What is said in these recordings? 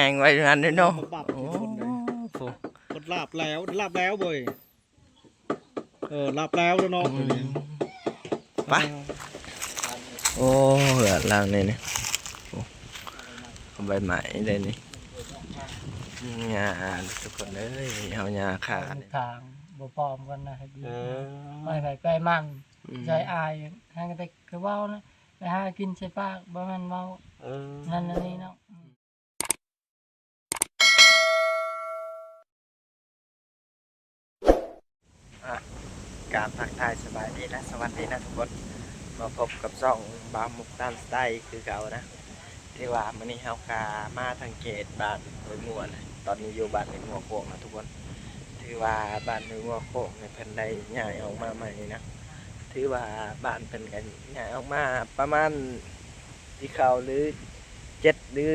ງໄວ້ນັ້ນເດ້ເນາະ. ບັບໆ ໂອ້ ທຸກຄົນເດ້ ໂອ້ ຄົນລາບແລ້ວ ລາບແລ້ວເວີຍ. ເອີ ລາບແລ້ວເນາະ ອືມ ໄປ ເອີ ໂອ້ ເຮືອນຫຼັງນີ້ນີ້ ໂອ້ ໃບໄມ້ເດ້ນີ້ ຫຍ້າທຸກຄົນເອີຍ ເຮົາຫຍ້າຂາດ ທາງບໍ່ພ້ອມກັນນະ ເຮັດ ເອີ ໄປໃຜໄປມັນ ອືມ ໃສ່ອາຍ ຫາແຕ່ຄືເວົ້ານະ ໄປຫາກິນໃສ່ປາກ ບໍ່ແມ່ນເວົ້າ ເອີ ນັ້ນອັນນີ້ເນາະ. ອ່ະ ກາບທັກທາຍສະບາຍດີ ແລະ ສະຫວັດດີນະທຸກຄົນ ມາພົບກັບຊ່ອງບ່າວມຸກຕາມສະໄຕຄືເກົ່ານະ. ຖືວ່າມື້ນີ້ເຮົາກະມາທາງເຂດບ້ານຫ້ວຍມົວນະ ຕອນນີ້ຢູ່ບ້ານຫ້ວຍມົວໂຄກນະທຸກຄົນ. ຖືວ່າບ້ານຫ້ວຍມົວໂຄກນີ້ເພິ່ນໄດ້ຍ້າຍອອກມາໃໝ່ນະ ຖືວ່າບ້ານເພິ່ນກະຍ້າຍອອກມາປະມານ ທີ່ເກົ້າ ຫຼື ເຈັດ ຫຼື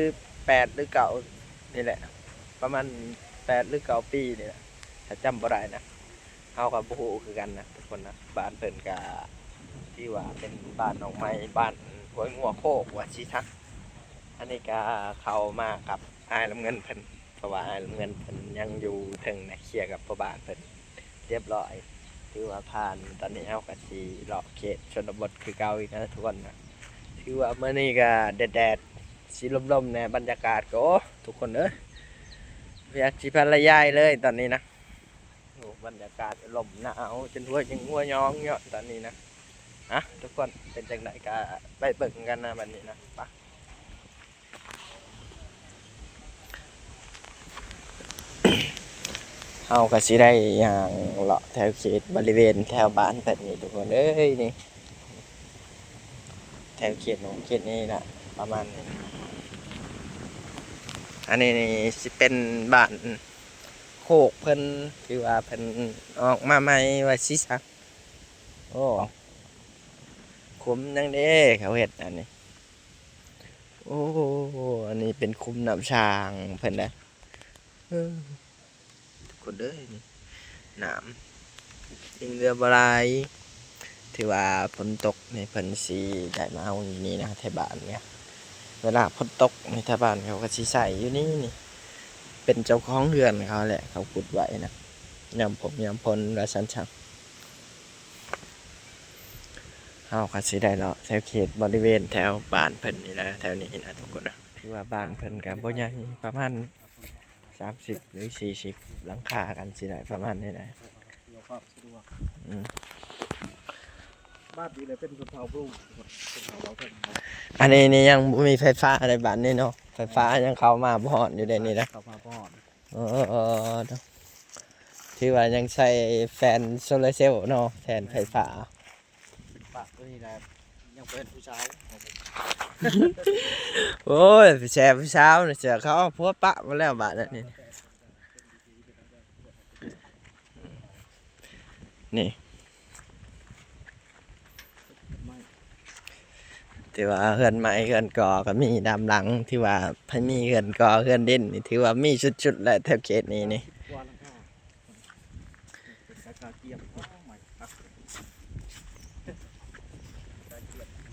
ແປດ ຫຼື ເກົ້າ ນີ້ແຫຼະ ປະມານ ແປດ ຫຼື ເກົ້າ ປີນີ້ແຫຼະ ຖ້າຈຳບໍ່ໄດ້ນະ ເຮົາກໍບໍ່ຮູ້ຄືກັນນະທຸກຄົນນະ. ບ້ານເພິ່ນກໍຖືວ່າເປັນບ້ານນ້ອງໃໝ່ ບ້ານຫ້ວຍງົວໂຄກວ່າຊີ້ຊະ. ອັນນີ້ກໍເຂົ້າມາກັບອ້າຍລຳເງິນເພິ່ນ ເພາະວ່າອ້າຍລຳເງິນເພິ່ນຍັງຢູ່ເທິງນະ ເຄຍກັບພໍ່ບ້ານເພິ່ນຮຽບຮ້ອຍ ຖືວ່າຜ່ານ. ຕອນນີ້ເຮົາກໍຊິເລາະເຂດຊົນນະບົດຄືເກົ່າອີກນະທຸກຄົນນະ. ຖືວ່າມື້ນີ້ກໍແດດໆ ຊິລົມໆແດ່ ບັນຍາກາດກໍ ໂອ້ ທຸກຄົນເອີຍ ບໍ່ຢາກຊິບັນລະຍາຍເລີຍຕອນນີ້ນະ. ໂອ້ ບັນຍາກາດລົມໜາວຈົນຫົວຍິງຫົວຍອງເນາະຕອນນີ້ນະ. ອ່ະ ທຸກຄົນ ເປັນຈັ່ງໃດກໍໄປເບິ່ງກັນນະບັດນີ້ນະ ໄປ. ເຮົາກໍຊິໄດ້ຍ່າງເລາະແຖວເຂດບໍລິເວນແຖວບ້ານເພິ່ນນີ້ທຸກຄົນເອີຍ ນີ້ ແຖວເຂດນັ້ນເຂດນີ້ນະ ປະມານນີ້. ອັນນີ້ນີ້ຊິເປັນບ້ານໂຄກເພິ່ນ ຖືວ່າເພິ່ນອອກມາໃໝ່ວ່າຊີ້ຊະ. ໂອ້ ຂຸມຫຍັງເດ້ເຂົາເຮັດອັນນີ້. ໂອ້ ອັນນີ້ເປັນຂຸມນ້ຳສ້າງເພິ່ນນະ ເອີ ທຸກຄົນເອີຍ ນີ້ ນ້ຳຍັງເຫຼືອບໍ່ຫຼາຍ. ຖືວ່າຝົນຕົກນີ້ເພິ່ນຊິໄດ້ມາເອົາຢູ່ນີ້ນະ ແຖວບ້ານນີ້ ເວລາຝົນຕົກນີ້ແຖວບ້ານເຂົາກໍຊິໃຊ້ຢູ່ນີ້ ນີ້ ເປັນເຈົ້າຂອງເຮືອນເຂົາແຫຼະ ເຂົາຂຸດໄວ້ນະ ຍາມພົມຍາມຝົນວ່າຊັ້ນຊະ. ເຮົາກໍຊິໄດ້ເລາະແຖວເຂດບໍລິເວນແຖວບ້ານເພິ່ນນີ້ນະ ແຖວນີ້ນະທຸກຄົນນະ. ຖືວ່າບ້ານເພິ່ນກໍບໍ່ໃຫຍ່ ປະມານສາມສິບ ຫຼື ສີ່ສິບຫຼັງຄາກັນ ຊິໄດ້ປະມານນີ້ແຫຼະ. ອືມ ບ້ານນີ້ແຫຼະເປັນຊົນເຜົ່າບຣູ ຊົນເຜົ່າເວົ້າເຖິງ ອັນນີ້ນີ້ຍັງບໍ່ມີໄຟຟ້າໃນບ້ານນີ້ເນາະ ໄຟຟ້າຍັງເຂົ້າມາບໍ່ຮອດຢູ່ເດ້ນີ້ນະ ເຂົ້າມາບໍ່ຮອດ. ເອີ ເອີ ເອີ ຖືວ່າຍັງໃຊ້ແຜ່ນໂຊລາເຊວເນາະ ແຜ່ນໄຟຟ້າ. ປະ ໂຕນີ້ນະ ຍັງເປັນຜູ້ຊາຍ ໂອ້ຍ ແຊຜູ້ສາວນີ້ ເສື້ອເຂົາເອົາຜົວປະມາແລ້ວບາດນີ້ ນີ້. ຖືວ່າເຮືອນໄມ້ເຮືອນກໍ ກໍມີດາມຫຼັງ ຖືວ່າໃຜມີເຮືອນກໍເຮືອນດິນນີ້ ຖືວ່າມີສຸດໆແຫຼະແຖວເຂດນີ້ນີ້. ເປັນກາກຽມ ໂອ້ ໃໝ່ຄັກ ກາກຽມ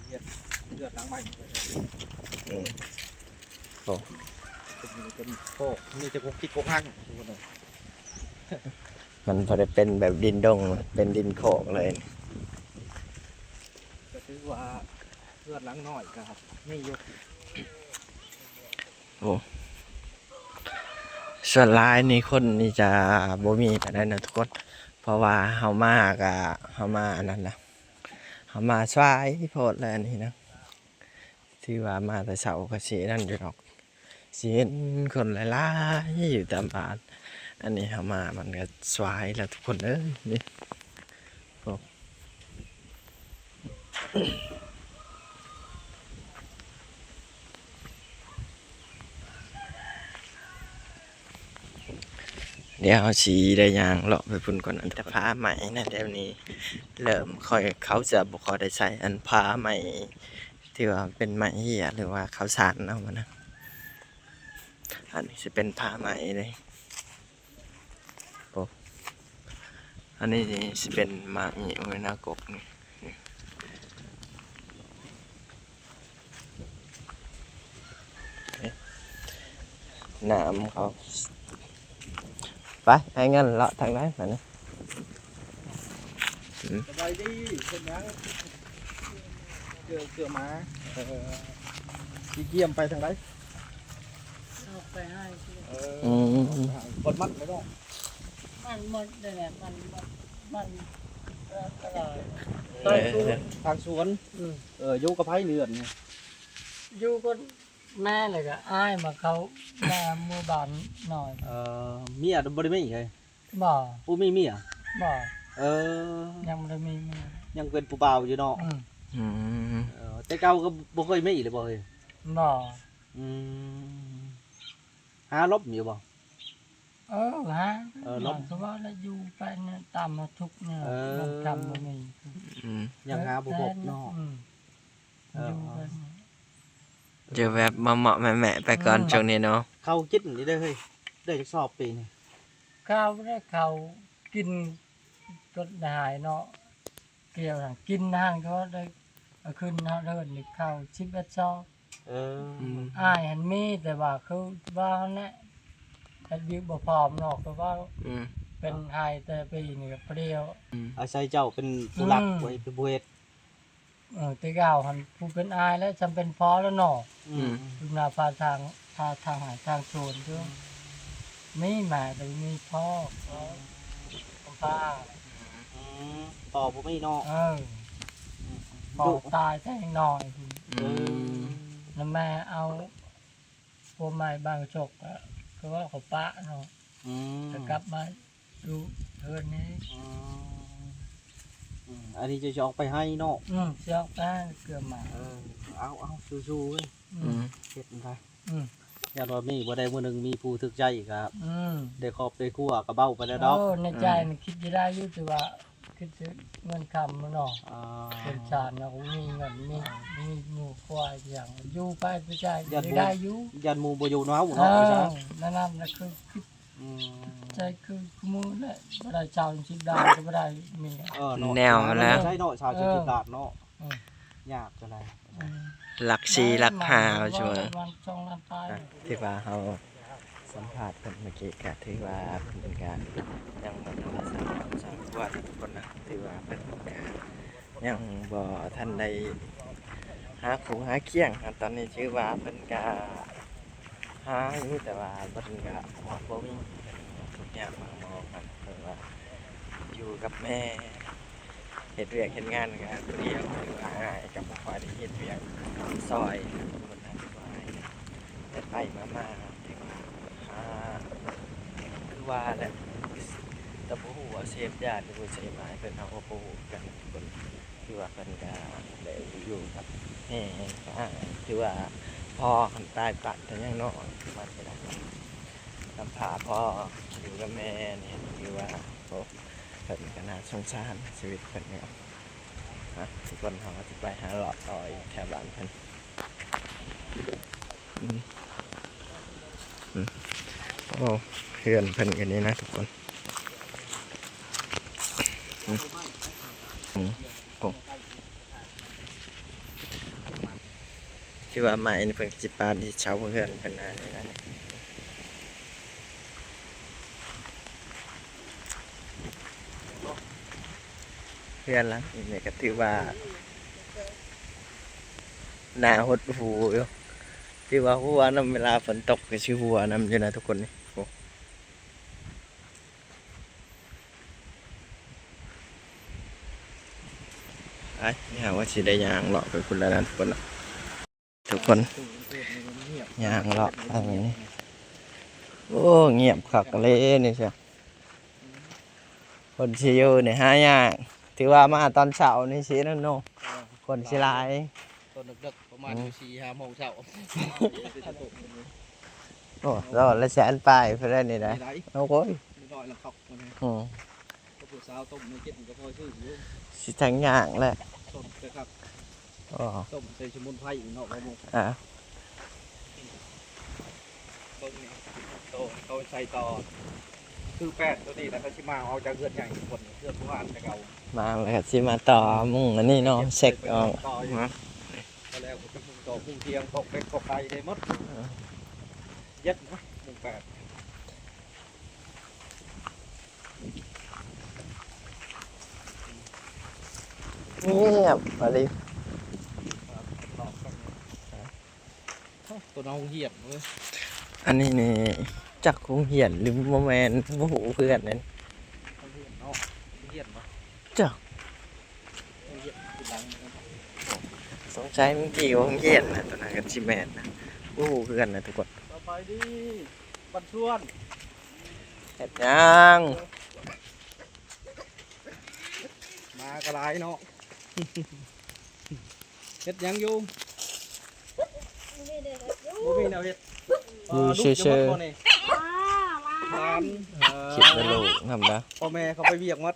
ເຮືອນ ເຮືອນຫຼັງໃໝ່ ອືມ ໂອ້ ເປັນ ເປັນໂຄກ ມີແຕ່ກົກຈິກກົກຮັງ ມັນບໍ່ໄດ້ເປັນແບບດິນດົງ ເປັນດິນໂຄກເລີຍ ກໍຖືວ່າເຮືອນຫຼັງນ້ອຍກໍມີຢູ່. ໂອ້ ສ່ວນຫຼາຍນີ້ຄົນນີ້ຈະບໍ່ມີປານໃດນະທຸກຄົນ ເພາະວ່າເຮົາມາກະ ເຮົາມາອັນນັ້ນນະ ເຮົາມາສາຍໂພດແລ້ວນີ້ນະ ຖືວ່າມາແຕ່ເຊົ້າກໍຊິນັ້ນຢູ່ດອກ ຊິເຫັນຄົນຫຼາຍໆຢູ່ຕາມບ້ານ ອັນນີ້ເຮົາມາມັນກໍສາຍແລ້ວທຸກຄົນເອີຍ ນີ້. ດຽວເຮົາຊິໄດ້ຍ່າງເລາະໄປພຸ້ນກ່ອນ ອັນຕະພາໄມ້ນະ ແຖວນີ້ເລີ່ມຄ່ອຍ ເຂົາຈະບໍ່ຄ່ອຍໄດ້ໃຊ້ອັນພາໄມ້ ທີ່ວ່າເປັນໄມ້ເຫຍ ຫຼືວ່າເຂົາສານເອົາມານະ ອັນນີ້ຊິເປັນພາໄມ້ເດ້. ໂອ້ ອັນນີ້ຊິເປັນໝາກງິ້ວນະ ກົກນີ້ ນີ້ ນີ້ ນີ້ ນ້ຳເຂົາ. ໄປ ໃຫ້ເງິນເລາະທາງໃດບາດນີ້. ອືມ ສະບາຍດີ ເຮັດຫຍັງ? ເກືອ ເກືອໝາ. ເອີ ຊິກຽມໄປທາງໃດ? ອອກໄປໃຫ້. ເອີ ອືມ ຄົນມັນໄປເນາະ. ມັນໝົດເດ້ແຫຼະ ມັນໝົດ ມັນ ເອີ ຕະຫຼາດ ເອີ ທາງສວນ ທາງສວນ. ອືມ ເອີ ຢູ່ກັບໃຜເຮືອນນີ້? ຢູ່ກັບ ແມ່ແລ້ວກໍອ້າຍມາເຂົ້າມາໝູ່ບ້ານນ້ອຍ. ເອີ ເມຍບໍ່ໄດ້ມີເລີຍ? ບໍ່ ບໍ່ມີເມຍ. ບໍ່ ເອີ ຍັງບໍ່ໄດ້ມີເມຍ ຍັງເປັນຜູ້ບ່າວຢູ່ເນາະ. ອືມ ອືມ ເອີ ແຕ່ເກົ່າກໍບໍ່ເຄີຍມີເລີຍບໍ່ເຮີ້ຍ? ບໍ່. ອືມ ຫາຫຼົບຢູ່ບໍ່? ເອີ ຫາ ເອີ ຫຼົບ ກໍວ່າແລ້ວຢູ່ໄປນີ້ຕາມມາທຸກນີ້ ເອີ ລົງທຳບໍ່ມີ. ອືມ ຍັງຫາບໍ່ພົບເນາະ. ອືມ ເອີ ຢູ່ໄປນີ້ ຢູ່ແບບເໝາະໆແໝະໆໄປກ່ອນ ອືມ ຊ່ວງນີ້ເນາະ. ເຂົ້າກິນນີ້ເດີເຮີ້ຍ ໄດ້ຈັກສອບປີນີ້? ເຂົ້າໄດ້ ເຂົ້າກິນຈົນໄດ້ຫາຍເນາະ. ກ່ຽວຫັ້ນ ກິນຫັ້ນກໍໄດ້ ເອົາຂຶ້ນເຮືອນນີ້ເຂົ້າສິບເອັດສອບ. ເອີ ອືມ ອ້າຍຫັ້ນມີ ແຕ່ວ່າຄືວ່າຫັ້ນແຫຼະ ເຮັດວຽກບໍ່ພ້ອມເນາະ ຄືວ່າ ອືມ ເປັນໄຮ່ແຕ່ປີນີ້ກໍປະດຽວ. ອືມ ອາໄສເຈົ້າເປັນຜູ້ຫຼັກ ອືມ ໄວ້ເປັນຜູ້ເຮັດ. ເອີ ແຕ່ກ່າວຫັ້ນຜູ້ເປັນອ້າຍແລ້ວ ຊ່ຳເປັນພໍ່ແລ້ວເນາະ. ອືມ ອືມ ຢູ່ໜ້າພາທາງ ພາທາງໄຮ່ທາງສວນຢູ່. ອືມ ມີແມ່ ແຕ່ບໍ່ມີພໍ່ ພໍ່ກຳພ້າ. ອືມ ອືມ ພໍ່ບໍ່ມີເນາະ. ເອີ ອືມ ພໍ່ຕາຍແຕ່ນ້ອຍພຸ້ນ. ອືມ ແລ້ວແມ່ເອົາຜົວໃໝ່ບາງສົກ ກໍຄືວ່າເຂົາປະເນາະ. ອືມ ແລ້ວກັບມາຢູ່ເຮືອນນີ້. ອືມ ອືມ ອັນນີ້ຈະຊິອອກໄປໄຮ່ເນາະ. ອືມ ຊິອອກໄປເກືອໝາ. ເອີ ເອົາໆ ສູ້ໆເວີຍ. ອືມ ເຮັດໄປ. ອືມ ຢ້ານວ່າມີບໍ່ໄດ້ມື້ໜຶ່ງມີຜູ້ຖືກໃຈກໍ ອືມ ໄດ້ຄອບໄດ້ຄົວກໍເບົາໄປແລ້ວດອກ. ເອີ ໃນໃຈ ອືມ ມັນຄິດຢູ່ໄດ້ຢູ່ ແຕ່ວ່າຄິດເຖິງເງິນຄຳເນາະ. ອ່າ ເປັນຊານເນາະ ມີເງິນ ມີ ອ່າ ມີໝູ່ຄວາຍຫຍັງ ຢູ່ໄປໄປໃຈ ຢ້ານໝູ່ ໄດ້ຢູ່ ຢ້ານໝູ່ບໍ່ຢູ່ນຳເຮົາເນາະ. ເອີ ວ່າຊັ້ນ ນັ້ນໆ ລະຄືຄິດ. ອືມ ໃຈຄືມື້ແຫຼະ ບໍ່ໄດ້ເຊົາສິບລ້ານກໍບໍ່ໄດ້ເມຍ. ເອີເນາະ ແນວນັ້ນແຫຼະ ໃຊ້ເນາະ ເຊົາສິບລ້ານເນາະ. ເອີ ຍາກຈັ່ງໃດ. ອືມ ຫຼັກສີ່ຫຼັກຫ້າວ່າຊັ້ນ. ວ່າສອງລ້ານປາຍ. ອ່ະ ຖືວ່າເຮົາສຳພາດເພິ່ນເມື່ອກີ້ ກະຖືວ່າເພິ່ນກະຍັງບໍ່ທັນໄດ້ສ້າງຄອບສ້າງຄົວນະທຸກຄົນນະ. ຖືວ່າເພິ່ນກະຍັງບໍ່ທັນໄດ້ຫາຄູ່ຫາຄຽງ. ຕອນນີ້ຖືວ່າເພິ່ນກະ ຫາຢູ່ ແຕ່ວ່າເພິ່ນກະບໍ່ມີ ເພິ່ນທຸກຍາກໝາກໝອງຫັ້ນ ເພິ່ນວ່າຢູ່ກັບແມ່ ເຮັດວຽກເຮັດງານກະຜູ້ດຽວ ຖືວ່າອ້າຍກະບໍ່ຄ່ອຍໄດ້ເຮັດວຽກຊ່ອຍ ເພິ່ນວ່າອ້າຍໄປໆມາໆ ຖືວ່າຫາ ຄືວ່າແຫຼະ ແຕ່ບໍ່ຮູ້ວ່າເສບຢາຫຼືບໍ່ເສບ ອ້າຍເພິ່ນ ເຮົາກໍບໍ່ຮູ້ຄືກັນທຸກຄົນ. ຖືວ່າເພິ່ນກະໄດ້ຢູ່ກັບແມ່ ຖືວ່າພໍ່ຫັ້ນຕາຍປັດແຕ່ຍັງນ້ອຍ ມັນກໍໄດ້ນຳພາພໍ່ຢູ່ກັບແມ່ນີ້ ຖືວ່າ ໂອ້ ເພິ່ນກໍໜ້າສົງສານຊີວິດເພິ່ນນີ້. ອ່ະ ທຸກຄົນ ເຮົາກໍຊິໄປຫາເລາະຕໍ່ອີກແຖວບ້ານເພິ່ນ. ອືມ ອືມ ໂອ້ ເຮືອນເພິ່ນກໍນີ້ນະທຸກຄົນ. ອືມ ອືມ ໂອ້ ທີ່ວ່າໄມ້ນີ້ເພິ່ນຊິປານທີ່ເຊົາເຮືອນເພິ່ນນະ. ເຮືອນຫຼັງນີ້ກໍຖືວ່າໜ້າຫົດຫູ່ຢູ່ ຖືວ່າຮົ່ວນຳ ເວລາຝົນຕົກກໍຊິຮົ່ວນຳຢູ່ນະທຸກຄົນ. ນີ້ ໂອ້ ໄປ ນີ້ຫາວ່າຊິໄດ້ຍ່າງເລາະໄປພຸ້ນແລ້ວນະທຸກຄົນນະ. ທຸກຄົນ ຍ່າງເລາະທາງນີ້ ໂອ້ ງຽບຄັກເລີຍນີ້ຊະ. ຄົນຊິຢູ່ນີ້ຫາຍາກ ຖືວ່າມາຕອນເຊົ້ານີ້ຊິນັ້ນເນາະ ເອີ ຄົນຊິຫຼາຍ ຕອນເດິກໆ ປະມານ ອືມ ຢູ່ສີ່ຫ້າໂມງເຊົ້າ. ໂອ້ ໂລລະແສນປາຍພຸ້ນແຫຼະນີ້ນະ. ໂອ້ຍ ນ້ອຍລະຄັກ ອືມ ກັບຜູ້ສາວຕົ້ມໃຫ້ກິນກໍພໍຊື້ຢູ່ ຊິທັງຍາກແຫຼະ ສົ້ມແຕ່ຄັກ. ອໍ ຕົ້ມໃສ່ສະໝຸນໄພເນາະ ບໍ່ໝູ່ ອ່າ ເບິ່ງນີ້ ໂຕເຂົາໃສ່ຕໍ່ ຄືແປ້ນໂຕນີ້ລະ ເຂົາຊິມາເອົາຈາກເຮືອນໃຫຍ່ ຄົນເຮືອນຜູ້ອານແຕ່ເກົ່າ ມາແລ້ວຊິມາຕໍ່ມຸງອັນນີ້ເນາະ ເຊັກອອກ ຕໍ່ຢູ່ ມາ ກໍແລ້ວກໍຄືມຸງຕໍ່ມຸງທຽງ ກອກເປັດກອກໄກ່ໄດ້ໝົດ. ເອີ ເຢັດນະ ມຸງ ງຽບອີ່ຫຼີ. ໂຕນອກໂຮງຮຽນເວີຍ. ອັນນີ້ນີ້ຈັກໂຮງຮຽນຫຼືບໍ່ແມ່ນ ບໍ່ຮູ້ຄືກັນເດ້. ໂຮງຮຽນເນາະ ໂຮງຮຽນບໍ່? ຈັກ ໂຮງຮຽນຢູ່ຫຼັງນີ້. ສົງໄສມັນກ່ຽວໂຮງຮຽນນະ ໂຕນັ້ນກໍຊິແມ່ນນະ ບໍ່ຮູ້ຄືກັນນະທຸກຄົນ. ສະບາຍດີບ້ານສວນ. ເຮັດຫຍັງ? ໝາກໍຫຼາຍເນາະ. ເຮັດຫຍັງຢູ່? ບໍ່ມີແນວເຮັດຢູ່ ບໍ່ມີແນວເຮັດ. ຢູ່ເຊີໆ. ຫຼານ ຄິດວ່າລູກນຳນະ ພໍ່ແມ່ເຂົາໄປວຽກໝົດ.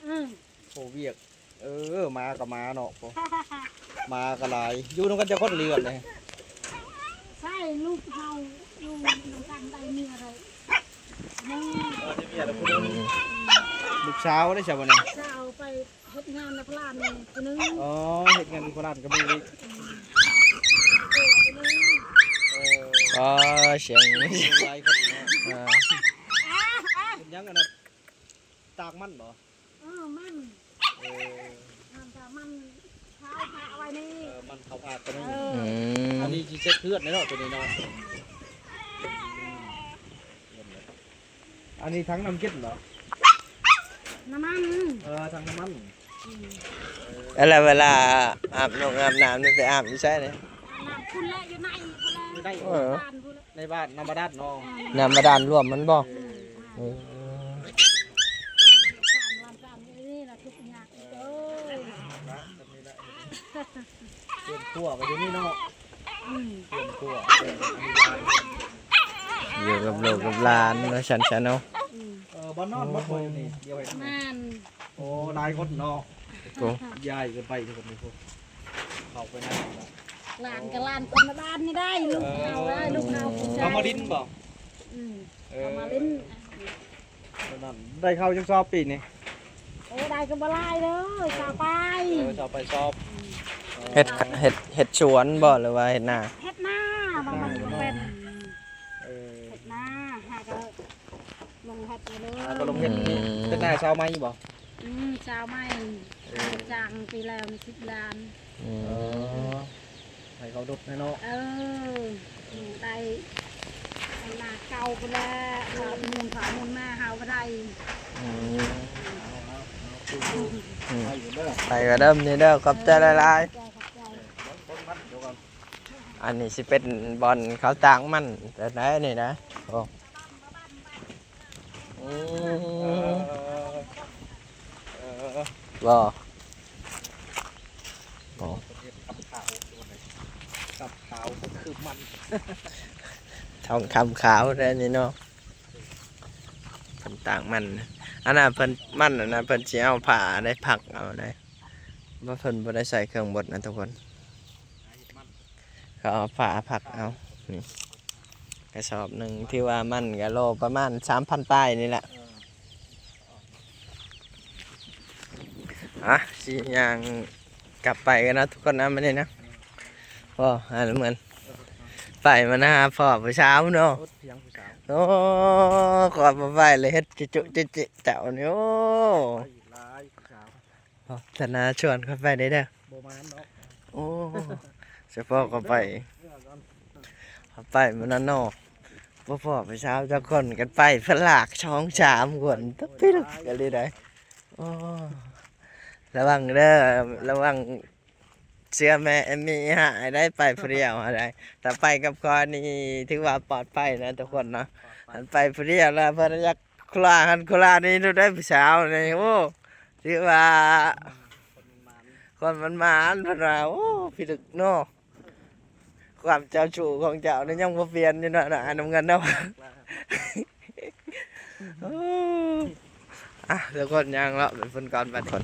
ອືມ ໂອ້ ວຽກ ເອີ ໝາກໍໝາເນາະ. ໂອ້ ໝາກໍຫຼາຍ. ຢູ່ນຳກັນຈັກຄົນເຮືອນນີ້? ໃຊ່ ລູກເຮົາຢູ່ນຳກັນໄດ້ເມຍໄດ້ ແມ່ ເອີ ໄດ້ເມຍແລ້ວຜູ້ໜຶ່ງ. ອືມ ລູກສາວໄດ້ຊະບັດນີ້? ສາວໄປ ເຮັດງານນຳພະຫຼານຜູ້ໜຶ່ງ. ອໍ ເຮັດງານນຳພະຫຼານກັບໝູ່ອີກ. ອືມ ເອີ ອໍ ສຽງ ສຽງຫຼາຍຄົນເນາະ. ເອີ ເປັນຫຍັງອັນນັ້ນ ຕາກມັນບໍ່? ເອີ ມັນ ເອີ ມັນກະມັນເຜົາພາກໄວ້ນີ້. ເອີ ມັນເຜົາພາກໄວ້ນີ້. ເອີ ອືມ ອັນນີ້ຊິເຊັດເຮືອນເນາະ ໂຕນີ້ເນາະ. ອັນນີ້ຖັງນ້ຳເຢັນບໍ່? ນ້ຳມັນ ເອີ ຖັງນ້ຳມັນ. ອືມ ເອີ ແລ້ວເວລາອາບນົງອາບນ້ຳນີ້ໄປອາບຢູ່ໃສນີ້? ອາບນ້ຳພຸ້ນແຫຼະ ຢູ່ໃນພຸ້ນແຫຼະ ຢູ່ໃນ ເອີ ບ້ານພຸ້ນແຫຼະ ໃນບ້ານນ້ຳບາດານເນາະ. ອືມ ນ້ຳບາດານລວມມັນບໍ່? ອືມ ເອີ ນີ້ລະທຸກຍາກອີກເອີຍ. ເຮືອນຄົວກໍຢູ່ນີ້ເນາະ. ອືມ ເຮືອນຄົວ ຢູ່ກັບລູກກັບຫຼານວ່າຊັ້ນຊະເນາະ. ອືມ ເອີ ບໍ່ນອນບໍ່ປ່ວຍຢູ່ນີ້ ດຽວໃຫ້ ແມ່ນ. ໂອ້ ຫຼາຍຄົນເນາະ. ໂອ້ ຍ້າຍກັນໄປທຸກຄົນນີ້ ເຂົ້າໄປໃນ ຫຼານກໍຫຼານຄົນລະບ້ານນີ້ໄດ້. ລູກເຮົາ ເອີ ລູກເຮົາ ເຂົາມາຫຼິ້ນບໍ່? ອືມ ເອີ ເຂົາມາຫຼິ້ນ. ຕອນນັ້ນໄດ້ເຂົ້າຈັກຊອບປີນີ້? ໂອ້ ໄດ້ກໍບໍ່ຫຼາຍເດີ ຊາວປາຍ. ເອີ ຊາວປາຍຊອບ. ອືມ ເຮັດ ເຮັດ ເຮັດສວນບໍ່ ຫຼືວ່າເຮັດນາ? ເຮັດນາ ບາງມັນກໍເປັນ. ເອີ ເຮັດນາ ຫາກໍລົງເຮັດເລີຍ ຫາກໍລົງເຮັດ. ອືມ ເຮັດນາຊາວໃໝ່ບໍ່? ອືມ ຊາວໃໝ່. ເອີ ຈ້າງປີແລ້ວນີ້ສິບລ້ານ. ອືມ ເອີ ໃຫ້ເຂົາດົດແນ່ເນາະ. ເອີ ໄດ້ນາເກົ່າພຸ້ນແຫຼະ ເຂົາໝູນເຂົາໝູນມາເຮົາບໍ່ໄດ້. ອືມ ອືມ ໄປກ່ອນເດີ ໄປກ່ອນເດີ ນີ້ເດີ ຂອບໃຈຫຼາຍໆ. ເອີ ຂອບໃຈ ຂອບໃຈ. ອັນນີ້ຊິເປັນບ່ອນເຂົາຕາກມັນແຕ່ໃດນີ້ນະ. ໂອ້ ອືມ ເອີ ບໍ່ ບໍ່ ເຮັດກັບຂາວ ກັບຂາວຄືມັນ ທອງຄຳຂາວແທ້ນີ້ເນາະ. ເພິ່ນຕາກມັນ ອັນນັ້ນເພິ່ນ ມັນອັນນັ້ນເພິ່ນຊິເອົາຜ້າໄດ້ພັກເອົາໄດ໋ ວ່າເພິ່ນບໍ່ໄດ້ໃສ່ເຄື່ອງບົດນະທຸກຄົນ. ເຂົາເອົາຜ້າພັກເອົາ. ນີ້ກະສອບໜຶ່ງ ຖືວ່າມັນກະໂລປະມານສາມພັນປາຍນີ້ແຫຼະ. ອ່ະ ຊິຍ່າງກັບໄປກັນເນາະທຸກຄົນນະ ມື້ນີ້ນະ. ໂອ້ ອັນເໝືອນໄປມານະ ພໍ້ຜູ້ສາວເນາະ. ໂອ້ ຂ້ອຍບໍ່ໄປເລີຍ ເຮັດຈຸໆຈິໆ ເຈົ້ານີ້. ໂອ້ ຫຼາຍຜູ້ສາວ. ໂອ້ ທະນາຊວນຂ້ອຍໄປໄດ້ເດີ. ບໍ່ມານເນາະ. ໂອ້ ສະເພາະຂ້ອຍໄປ ຂ້ອຍໄປມື້ນັ້ນເນາະ ບໍ່ພໍ້ຜູ້ສາວຈັກຄົນ ກັນໄປພະລາກສອງສາມຄົນ ຕະປິກກະລີໄດ໋. ໂອ້ ລະວັງເດີ ລະວັງເຊື້ອແມ່ແອມມີຫາຍໄດ໋ ໄປຜູ້ດຽວຫັ້ນໄດ໋. ຖ້າໄປກັບຂ້ອຍນີ້ຖືວ່າປອດໄພນະທຸກຄົນເນາະ. ຄັນໄປຜູ້ດຽວລະເພິ່ນຢາກ ໂຄລາຫັ້ນໂຄລານີ້ ໄດ້ຜູ້ສາວນີ້ ໂອ້ ຖືວ່າ ຄົນມັນໝານ ເພິ່ນວ່າ. ໂອ້ ພິລຶກເນາະ ຄວາມເຈົ້າຊູ້ຂອງເຈົ້ານີ້ຍັງບໍ່ປ່ຽນຢູ່ເນາະ ນະ ອ້າຍນ້ຳເງິນເນາະ. ໂອ້ ອ່ະ ທຸກຄົນຍ່າງເລາະໄປພຸ້ນກ່ອນບັດນີ້.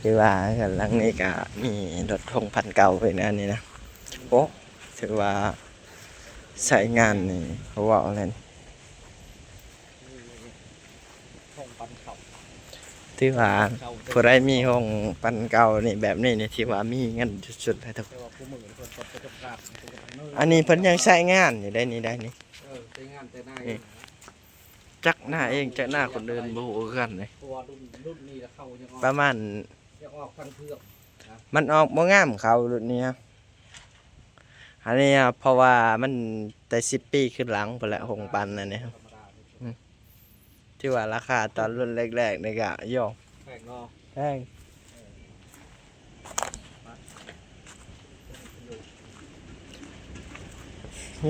ຖືວ່າເຮືອນຫຼັງນີ້ກະມີລົດຫົກພັນເກົ່າໄວ້ນະ ອັນນີ້ນະ. ໂອ້ ຖືວ່າໃຊ້ງານນີ້ ເວົ້າແລ້ວນີ້ ຫ້ອງປັນເຂົ້າ ຖືວ່າຜູ້ໃດມີຫ້ອງປັນເຂົ້ານີ້ ແບບນີ້ນີ້ ຖືວ່າມີເງິນສຸດໆ ແລ້ວທຸກຄົນ. ອັນນີ້ເພິ່ນຍັງໃຊ້ງານຢູ່ໄດ໋ນີ້ ໄດ໋ນີ້. ເອີ ເອີ ໃຊ້ງານແຕ່ນາເອງ ຈັກນາເອງ ຈັກນາຄົນອື່ນ ບໍ່ຮູ້ຄືກັນເດ້. ເພາະວ່າລຸ້ນ ລຸ້ນນີ້ລະເຂົາຍັງອອກ ປະມານ ຍັງອອກທາງເພືອກນະ ມັນອອກບໍ່ງາມເຂົາລຸ້ນນີ້. ອັນນີ້ ເພາະວ່າມັນແຕ່ສິບປີຂຶ້ນຫຼັງພຸ້ນແຫຼະ ໂຮງປັ່ນອັນນີ້. ອືມ ຖືວ່າລາຄາຕອນລຸ້ນແລກໆ ນີ້ກະ ໂຢ ແພງເນາະ ແພງ.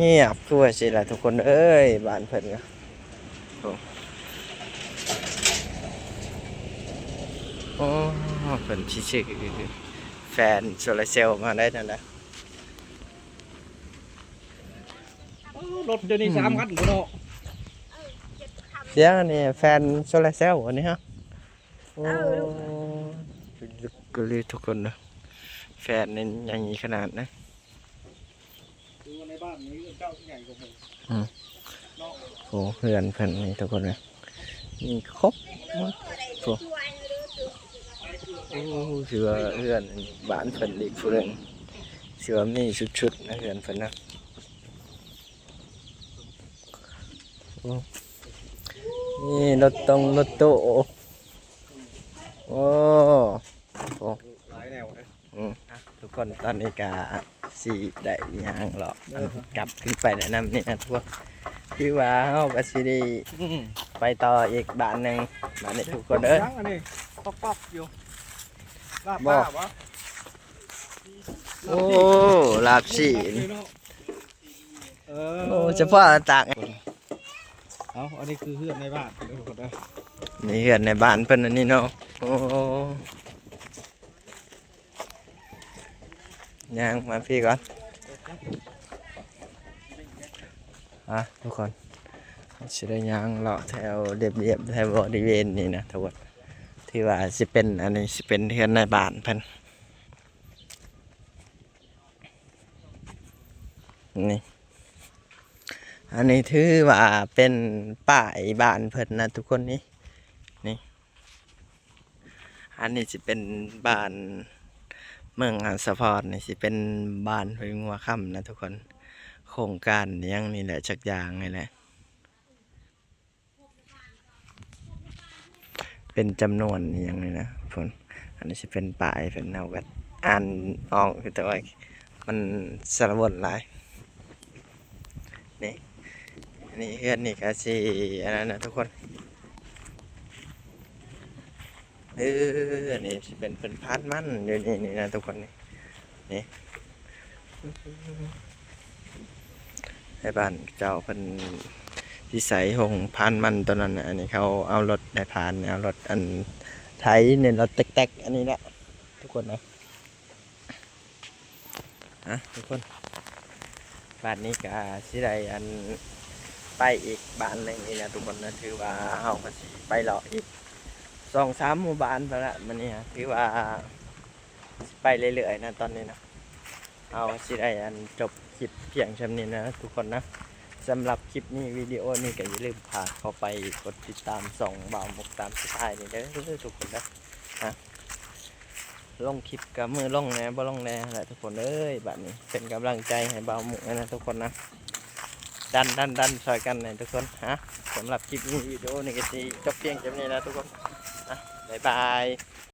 ງຽບຄືວ່າຊິລະທຸກຄົນເອີຍ ບ້ານເພິ່ນກະ ໂອ້ ໂອ້ ເພິ່ນຊິຊື້ແຟນໂຊລາເຊວມາໄດ້ນັ້ນແຫຼະ. ໂອ້ ລົດດຽວນີ້ ອືມ ສາມຄັນພຸ້ນເນາະ. ດຽວນີ້ແຟນໂຊລາເຊວອັນນີ້ຮະ. ໂອ້ ເອີ ລຸກໆ ເລີຍທຸກຄົນເດີ ແຟນນີ້ໃຫຍ່ຂະໜາດນະ. ຄືວ່າໃນບ້ານນີ້ເຮືອນເຈົ້າໃຫຍ່ກວ່າໝູ່ ອືມ ເນາະ. ໂອ້ ເຮືອນເພິ່ນນີ້ທຸກຄົນເອີຍ ມີຄົບໝົດ. ໂອ້ ໂອ້ ຖືວ່າເຮືອນບ້ານເພິ່ນອີກຜູ້ໜຶ່ງ ຖືວ່າມີສຸດໆ ນະ ເຮືອນເພິ່ນນະ. ໂອ້ ນີ້ລົດຕົງລົດຕູ້ ໂອ້ ໂອ້ ໂອ້ ຫຼາຍແນວເດ້. ອືມ ອ່ະ ທຸກຄົນ ຕອນນີ້ກະຊິໄດ້ຍ່າງເລາະ ເອີ ກັບຂຶ້ນໄປແນະນຳນີ້ນະທຸກຄົນ. ຄືວ່າເຮົາກະຊິໄດ້ ອືມ ໄປຕໍ່ອີກບ້ານໜຶ່ງ ບາດນີ້ທຸກຄົນເອີຍ. ຍັງອັນນີ້ ປັອກໆ ຢູ່ ລາບ ບໍ່ ປາບໍ່? ໂອ້ ລາບຊີ້ນ ເອີ ໂອ້ ສະເພາະຕ່າງ ເອົາ ອັນນີ້ຄືເຮືອນໃນບ້ານເດີທຸກຄົນເດີ ນີ້ເຮືອນໃນບ້ານເພິ່ນອັນນີ້ເນາະ. ໂອ້ ຍ່າງມາພີ້ກ່ອນ ອ່ະ ທຸກຄົນ ຊິໄດ້ຍ່າງເລາະແຖວລຽບໆ ແຖວບໍລິເວນນີ້ນະທຸກຄົນ ຖືວ່າຊິເປັນ ອັນນີ້ຊິເປັນເຮືອນໃນບ້ານເພິ່ນ. ນີ້ ອັນນີ້ຖືວ່າເປັນປ້າຍບ້ານເພິ່ນນະທຸກຄົນ ນີ້ ນີ້ ອັນນີ້ຊິເປັນບ້ານເມືອງອາດສະພອນ ນີ້ຊິເປັນບ້ານຫ້ວຍງົວຄຳນະທຸກຄົນ ໂຄງການຫຍັງນີ້ແຫຼະ ຈັກຢ່າງນີ້ແຫຼະ. ເປັນຈຳນວນອີ່ຫຍັງນີ້ນະ ເພິ່ນ ອັນນີ້ຊິເປັນປ້າຍເພິ່ນ ເຮົາກະອ່ານອອກ ແຕ່ວ່າມັນສາລະວົນຫຼາຍ. ນີ້ ນີ້ເຮືອນນີ້ກະຊິອັນນັ້ນນະທຸກຄົນ ເອີ ອັນນີ້ຊິເປັນເພິ່ນພານມັນຢູ່ນີ້ ນີ້ນະທຸກຄົນ ນີ້ ນີ້ ໃຫ້ບ້ານເຈົ້າເພິ່ນຊິໃສ່ໂຮງພານມັນໂຕນັ້ນນະ. ອັນນີ້ເຂົາເອົາລົດໄດ້ພານ ເອົາລົດອັນໄຖນີ້ ລົດແຕັກໆ ອັນນີ້ແຫຼະທຸກຄົນເອີຍ. ອ່ະ ທຸກຄົນ ບາດນີ້ກະຊິໄດ້ອັນໄປອີກບ້ານໜຶ່ງນີ້ນະທຸກຄົນນະ. ຖືວ່າເຮົາກະຊິໄປເລາະອີກສອງສາມໝູ່ບ້ານພຸ້ນລະ ມື້ນີ້ ຖືວ່າ ຊິໄປເລື້ອຍໆນະຕອນນີ້ນະ. ເຮົາຊິໄດ້ອັນຈົບຄລິບພຽງຊ່ຳນີ້ນະທຸກຄົນນະ. ສຳລັບຄລິບນີ້ ວິດີໂອນີ້ກະຢ່າລືມພາເຂົ້າໄປກົດຕິດຕາມຊ່ອງບ່າວມຸກຕາມສະໄຕລ໌ນີ້ເດີທຸກຄົນເດີ. ອະ ລົງຄລິບກະມື້ລົງແດ່ບໍ່ລົງແດ່ຫັ້ນແຫຼະທຸກຄົນເອີຍ. ບາດນີ້ເປັນກຳລັງໃຈໃຫ້ບ່າວມຸກນະທຸກຄົນນະ. ດັນໆໆ ຊ່ອຍກັນນະທຸກຄົນ. ອະ ສຳລັບຄລິບນີ້ ວິດີໂອນີ້ກະຊິຈົບພຽງຊ່ຳນີ້ນະທຸກຄົນ. ອະ ບາຍບາຍ.